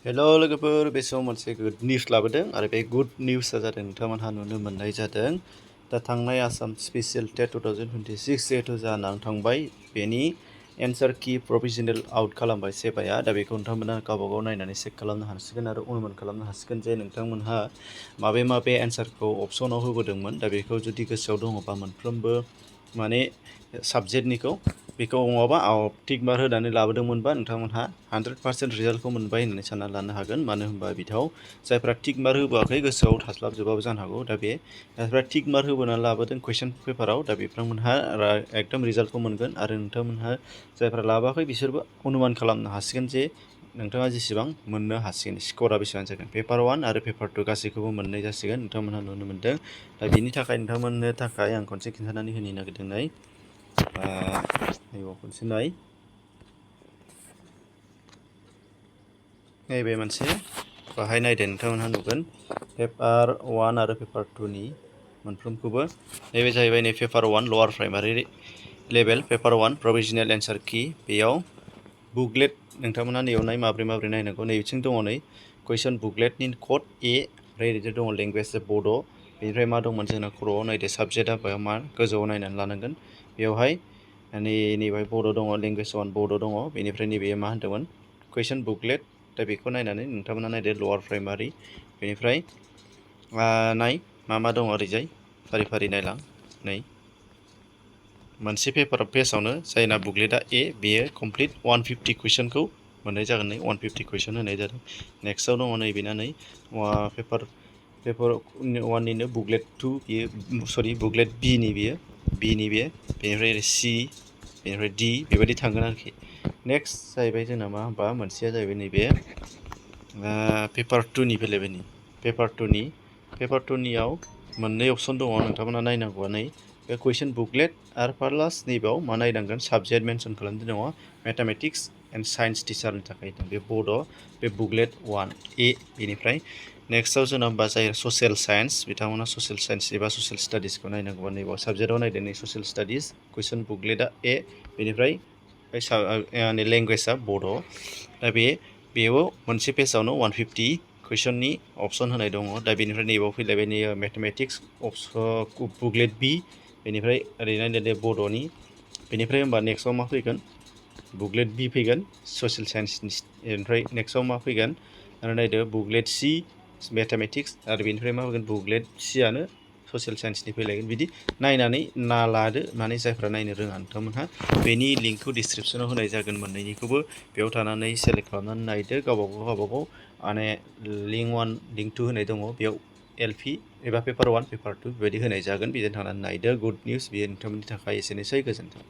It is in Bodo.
हेल' लोगोफोर बे समाव मोनसे गुड निउस लाबोदों आरो बे गुड निउसआ जादों नोंथांमोनहा नुनो मोननाय जादों दा थांनाय आसाम स्पेसियेल टेट 2026 जिहेथु जानानै थांबाय बेनि एन्सार की प्रभिजनेल आउट खालामबाय सेबाया दा बेखौ नोंथांमोना गावबागाव नायनानै चेक खालामनो हासिगोन आरो अनुमान खालामनो हासिगोन जे नोंथांमोनहा माबे एन्सारखौ अपसनाव होबोदोंमोन दा बेखौ जुदि गोसोआव दङबा मोनफ्रोमबो माने साबजेक्टनिखौ बेखौ नङाबा टिक मार्क होनानै लाबोदोंमोनबा नोंथांमोनहा 100% रिजाल्टखौ मोनबाय होननानै सानना लानो हागोन मानो होनबा बिथाव जायफ्रा टिक मार्क होबोआखै गोसोआव थास्लाबजोबाबो जानो हागौ दा बे जायफ्रा टिक मार्क होबोनानै लाबोदों कुइसन पेपाराव दा बिथांमोनहा एकदम रिजाल्टखौ मोनगोन आरो नोंथांमोनहा जायफ्रा लाबोआखै बिसोरबो अनुमान खालामनो हासिगोन जे नोंथाङा जेसेबां मोननो हासिगोन स्करा बेसेबां जागोन पेपार 1 आरो पेपार 2 गासैखौबो मोननाय जासिगोन नोंथांमोनहा नुनो मोनदों दा बिनि थाखाय नोंथांमोननो थाखाय आं खनसे खिन्थानानै होनो नागिरदों नैबाव खनसे नैबे मोनसे बाहाय नायदो नोंथांमोनहा नुगोन पेपार 1 आरो पेपार 2 नि मोनफ्रोमखौबो नैबे जाहैबाय नै paper 1 lower primary level paper 1 प्रभिजनेल एन्सार की बेयाव बुकलेट नोंथांमोना नैयाव माब्रै नायनांगौ नैबिथिं दङ नै कुइसन बुकलेटनि कड ए ओमफ्राय ओरैजाय दङ लेंगुवेज बड' बेनिफ्राय मा दंमोन जोंना खर'आव नायदो साबजेक्टआ मा गोजौआव नायनानै लानांगोन बेवहाय नैबेहाय बड' दङ लेंगुवेज 1 बड' दङ बेनिफ्राय नैबे मा होनदोंमोन कुइसन बुकलेट दा बेखौ नायनानै नोंथांमोना नायदो लवार प्राइमारि बेनिफ्राय नाय मा दङ ओरैजाय फारि फारि नायलां नै मोनसे पेजआवनो जायना बुकलेटआ ए बेयो कमप्लिट 150 कुइसनखौ मोननाय जागोन नै 150 कुइसन होनाय जादों नेक्स्टआव दङ नैबेना नै पेपार 1 निनो बुकलेट 2 बियो सरि बुकलेट बि नि बेनिफ्राय सि बेनिफ्राय डि बेबायदि थांगोन आरोखि नेक्स्ट जाहैबाय जोंना मा होनबा मोनसेया जाहैबाय नैबे पेपार 2 नि फैलायबाय पेपार 2 नियाव मोननै अपसन दङ नोंथांमोना नायनांगौआ नै बे कुइसन बुकलेट आरो प्लास नैबेयाव मा नायनांगोन साबजेक्ट मेनसन खालामनाय दङ मेथामेटिक्स एन्ड साइन्स टिचारनि थाखाय बे बड' बे बुकलेट 1 ए बेनिफ्राय नेक्स्टआव जोंना होमबा जाय ससियेल साइन्स बिथांमोना ससियेल साइन्स एबा ससियेल स्टाडिसखौ नायनांगौबा नैबाव साबजेक्टआव नायदो नै ससियेल स्टाडिस कुइसन बुकलेटआ ए बेनिफ्राय लेंगुवेजआ बड' दा बेयाव मोनसे पेजआवनो 150 कुइसननि अपसन होनाय दङ दा बेनिफ्राय नैबाव फैलायबाय नै मेथामेटिक्स बुकलेट बि बेनिफ्राय ओरै नायदो बड'नि बेनिफ्राय होमबा नेक्स्टआव मा फैगोन बुकलेट बि फैगोन ससियेल साइन्सनि ओमफ्राय नेक्स्टआव मा फैगोन आरो नायदो बुकलेट सि मेथामेटिक्स आरो बेनिफ्राय मा फैगोन बुकलेट सिआनो ससियेल साइन्सनि फैलायगोन बिदि नायनानै लादो माने जायफ्रा नायनो रोङा नोंथांमोनहा बेनि लिंकखौ डिसक्रिपसनाव होनाय जागोन मोननैनिखौबो बेयाव थानानै सेलेक्ट खालामनानै नायदो गावबागाव माने लिंक 1 लिंक 2 होनाय दङ बेयाव एलपि एबा पेपार 1 पेपार 2 बेबायदि होनाय जागोन बेजों थांनानै नायदो गुड निउस बेयो नोंथांमोननि थाखाय एसेनोसै गोजोन्थों।